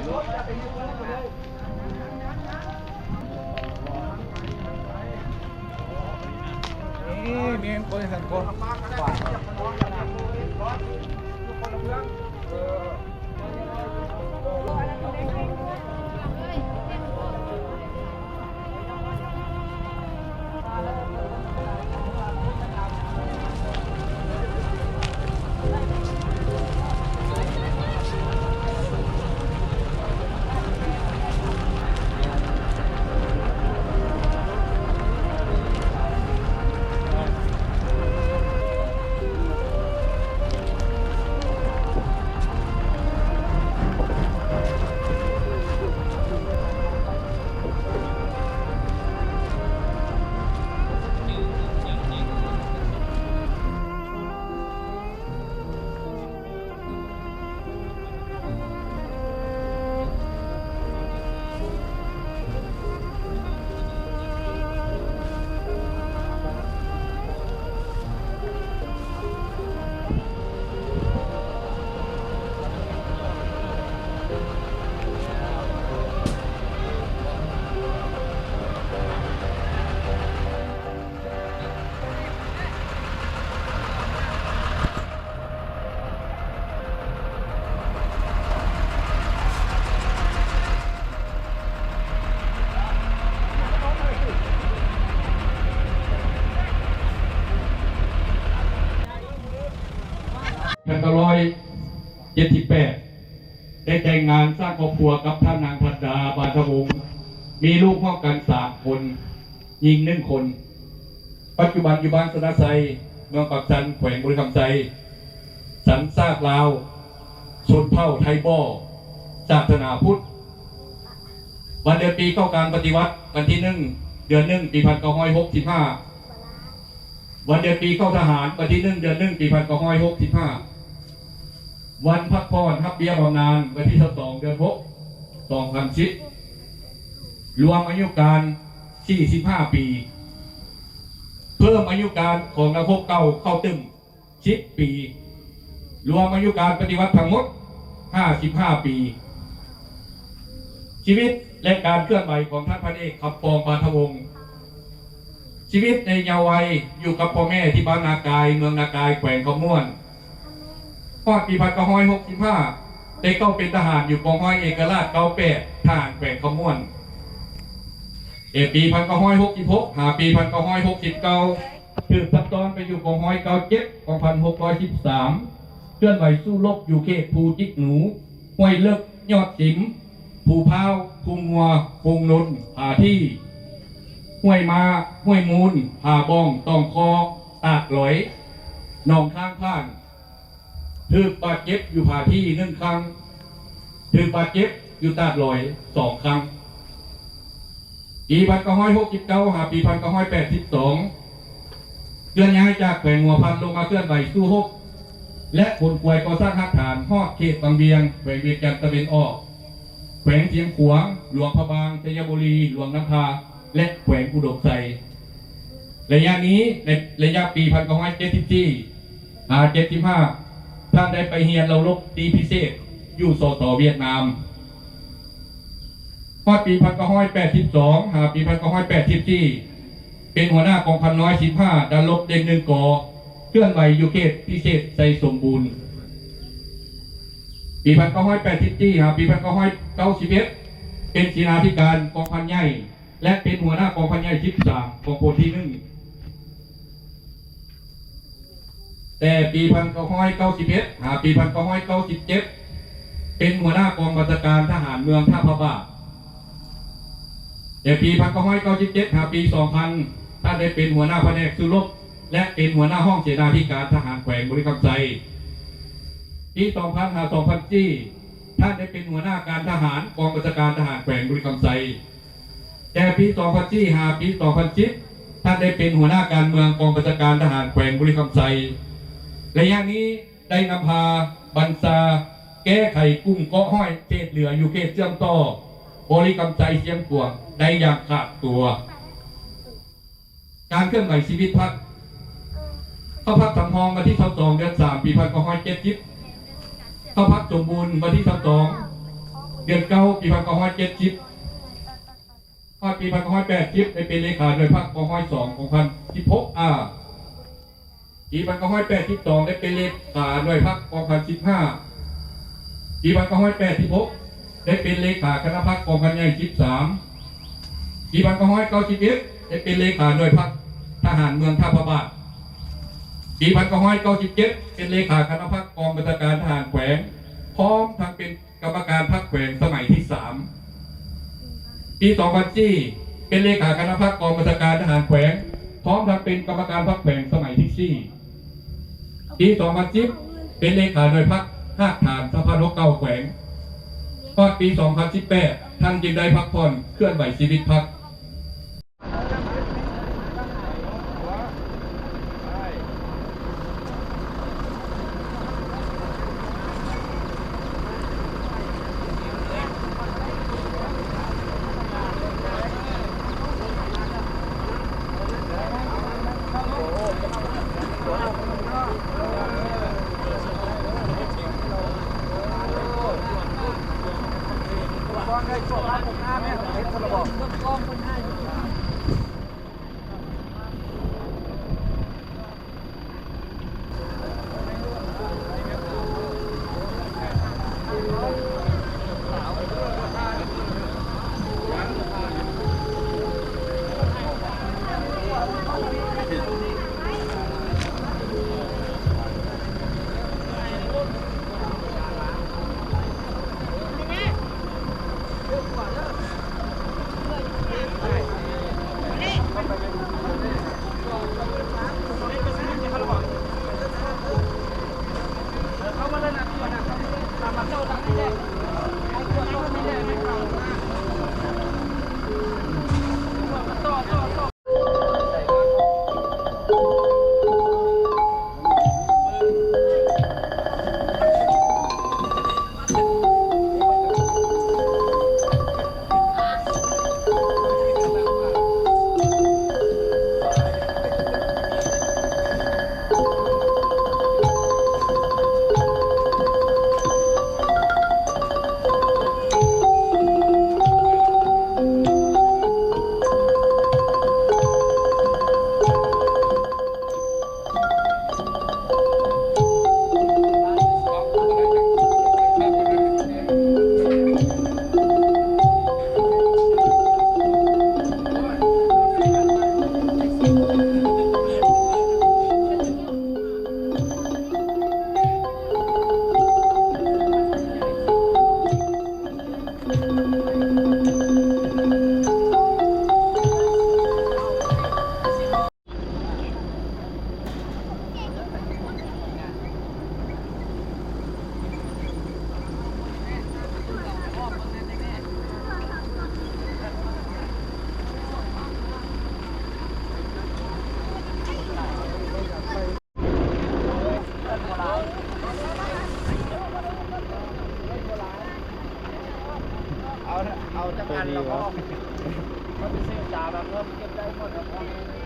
ນີ້ແມ່ນຄົນສັງຄົມ ພັນເກົ້າຮ້ອຍເຈັດສິບແປດ ໄດ້ແຕ່ງງານສ້າງຄອບຄົວກັບທ່ານນາງທັດດາ ບານທະວົງ, ມີລູກຮ່ວມກັນສາມຄົນ, ຍິງໜຶ່ງຄົນ. ປັດຈຸບັນຢູ່ບ້ານຊະນະໄຊ, ເມືອງປາກຊັນ, ແຂວງບໍລິຄຳໄຊ, ສັນຊາດລາວ, ຊົນເຜົ່າໄທບໍ, ສາສະໜາພຸດ. ວັນເດືອນປີເຂົ້າການປະຕິວັດ, ວັນທີໜຶ່ງ ເດືອນໜຶ່ງ ປີພັນເກົ້າຮ້ອຍຫົກສິບຫ້າ. ວັນເດືອນປີເຂົ້າທະຫານ, ວັນທີໜຶ່ງ ເດືອນໜຶ່ງ ປີພັນເກົ້າຮ້ອຍຫົກສິບຫ້າ. ວັນພັກຜ່ອນຮັບເບ້ຍບຳນານ, ວັນທີຊາວສອງ ເດືອນຫົກ ສອງພັນສິບ. ລວມອາຍຸການ ສີ່ສິບຫ້າປີ. ເພີ່ມອາຍຸການຂອງນັກຮົບເກົ່າເຂົ້າຕື່ມ ສິບປີ, ລວມອາຍຸການປະຕິວັດທັງໝົດ ຫ້າສິບຫ້າປີ. ຊີວິດ ແລະ ການເຄື່ອນໄຫວຂອງທ່ານພັນເອກ ຄຳປອງ ບານທະວົງ. ຊີວິດໃນເຍົາະໄວ ຢູ່ກັບພໍ່ແມ່ທີ່ບ້ານນາກາຍ, ເມືອງນາກາຍ, ແຂວງຄຳມ່ວນ. ຮອດປີພັນເກົ້າຮ້ອຍຫົກສິບຫ້າ ໄດ້ເຂົ້າເປັນທະຫານຢູ່ກອງຮ້ອຍເອກະລາດເກົ້າແປດ ທະຫານແຂວງຄຳມ່ວນ. ແຕ່ປີພັນເກົ້າຮ້ອຍຫົກສິບຫົກ ຫາປີພັນເກົ້າຮ້ອຍຫົກສິບເກົ້າ ຖືກຊັບຊ້ອນໄປຢູ່ກອງຮ້ອຍເກົ້າເຈັດ ກອງພັນຫົກຮ້ອຍສິບສາມ ເຄື່ອນໄຫວສູ້ລົບຢູ່ເຂດພູຈິກໜູ, ຫ້ວຍເລິກ, ຍອດສິມ, ພູພ້າວ, ພູງົວ, ໂຮງນົນ, ຜາທີ່, ຫ້ວຍມ້າ, ຫ້ວຍມູນ, ຜາບ່ອງ, ຕອງຄໍ, ຕາດຫຼອຍ, ໜອງທາງຜ່ານ. ຖືກບາດເຈັບຢູ່ຜາທີ່ໜຶ່ງຄັ້ງ, ຖືກບາດເຈັບຢູ່ຕາດຫຼອຍສອງຄັ້ງ. ປີພັນເກົ້າຮ້ອຍຫົກສິບເກົ້າ ຫາປີພັນເກົ້າຮ້ອຍແປດສິບສອງ ເຄື່ອນຍ້າຍຈາກແຂວງຫົວພັນລົງມາເຄື່ອນໄຫວສູ້ຮົບ ແລະ ຂົນຂວາຍກໍ່ສ້າງຮາກຖານຮອດເຂດວັງວຽງ, ແຂວງວຽງຈັນຕາເວັນອອກ, ແຂວງຊຽງຂວາງ, ຫຼວງພະບາງ, ໄຊຍະບູລີ, ຫຼວງນ້ຳທາ ແລະ ແຂວງອຸດົມໄຊ. ໄລຍະນີ້ ໃນໄລຍະປີພັນເກົ້າຮ້ອຍເຈັດສິບສີ່ ຫາ ເຈັດສິບຫ້າ ທ່ານໄດ້ໄປຮຽນລາວລົບຕີພິເສດຢູ່ ສສ ຫວຽດນາມ. ຮອດປີພັນເກົ້າຮ້ອຍແປດສິບສອງ ຫາປີພັນເກົ້າຮ້ອຍແປດສິບສີ່ ເປັນຫົວໜ້າກອງພັນຮ້ອຍສິບຫ້າ ດັນລົບເດັ່ງໜຶ່ງ ກ ເຄື່ອນໄຫວຢູ່ເຂດພິເສດໄຊສົມບູນ. ປີພັນເກົ້າຮ້ອຍແປດສິບສີ່ ຫາປີພັນເກົ້າຮ້ອຍເກົ້າສິບເອັດ ເປັນເສນາທິການກອງພັນໃຫຍ່ ແລະ ເປັນຫົວໜ້າກອງພັນໃຫຍ່ສິບສາມ ກອງພົນທີໜຶ່ງ. ແຕ່ປີພັນເກົ້າຮ້ອຍເກົ້າສິບເອັດ ຫາປີພັນເກົ້າຮ້ອຍເກົ້າສິບເຈັດ ເປັນຫົວໜ້າກອງບັນຊາການທະຫານເມືອງທ່າພະບາດ. ແຕ່ປີພັນເກົ້າຮ້ອຍເກົ້າສິບເຈັດ ຫາປີສອງພັນ ທ່ານໄດ້ເປັນຫົວໜ້າພະແນກສູ້ລົບ ແລະ ເປັນຫົວໜ້າຫ້ອງເສນາທິການທະຫານແຂວງບໍລິຄຳໄຊ. ປີສອງພັນ ຫາ ສອງພັນສີ່ ທ່ານໄດ້ເປັນຫົວໜ້າການທະຫານກອງບັນຊາການທະຫານແຂວງບໍລິຄຳໄຊ. ແຕ່ປີສອງພັນສີ່ ຫາປີສອງພັນສິບ ທ່ານໄດ້ເປັນຫົວໜ້າການເມືອງກອງບັນຊາການທະຫານແຂວງບໍລິຄຳໄຊ. ໄລຍະນີ້ໄດ້ນຳພາບັນຊາແກ້ໄຂກຸ່ມເກາະຮ້ອຍເສດເຫຼືອຢູ່ເຂດເຊື່ອມຕໍ່ບໍລິຄຳໄຊຊຽງຂວາງໄດ້ຢ່າງຂາດຕົວ. ການເຄື່ອນໄຫວຊີວິດພັກ. ເຂົ້າພັກສຳຮອງວັນທີຊາວສອງ ເດືອນສາມ ປີພັນເກົ້າຮ້ອຍເຈັດສິບ. ເຂົ້າພັກສົມບູນວັນທີຊາວສອງ ເ ດືອນເກົ້າ ປີພັນເກົ້າຮ້ອຍເຈັດສິບ ຮອດປີພັນເກົ້າຮ້ອຍແປດສິບ ໄດ້ເປັນເລຂາໜ່ວຍພັກກອງຮ້ອຍສອງ ກອງພັນສິບຫົກ ອາ ປີພັນເກົ້າຮ້ອຍແປດສິບສອງ ໄດ້ເປັນເລຂາໜ່ວຍພັກກອງພັນສິບຫ້າ ປີພັນເກົ້າຮ້ອຍແປດສິບຫົກ ໄດ້ເປັນເລຂາຄະນະພັກກອງພັນໃຫຍ່ສິບສາມ ປີພັນເກົ້າຮ້ອຍເກົ້າສິບເອັດ ໄດ້ເປັນເລຂາໜ່ວຍພັກທະຫານເມືອງທ່າພະບາດ ປີພັນເກົ້າຮ້ອຍເກົ້າສິບເຈັດ ເປັນເລຂາຄະນະພັກກອງບັນຊາການທະຫານແຂວງ ພ້ອມທັງເປັນ ກຳມະການພັກແຂວງສະໄໝທີສາມ ປີສອງພັນສີ່ ເປັນເລຂາຄະນະພັກກອງບັນຊາການທະຫານແຂວງ ພ້ອມທັງເປັນກຳມະການພັກແຂວງສະໄໝທີສີ່ ປີສອງພັນສິບ ເປັນເລຂາໜ່ວຍພັກຮາກຖານສະພານົກເກົ້າແຂວງ ຮອດປີສອງພັນສິບແປດ ທ່ານຈຶ່ງໄດ້ພັກຜ່ອນເຄື່ອນໄຫວຊີວິດພັກ. ເອົາ ເອົາຈັກອັນແລ້ວກໍ ເຂົາຊິຊື້ຈານແລ້ວເພິ່ນເກັບໄດ້ໝົດແລ້ວ.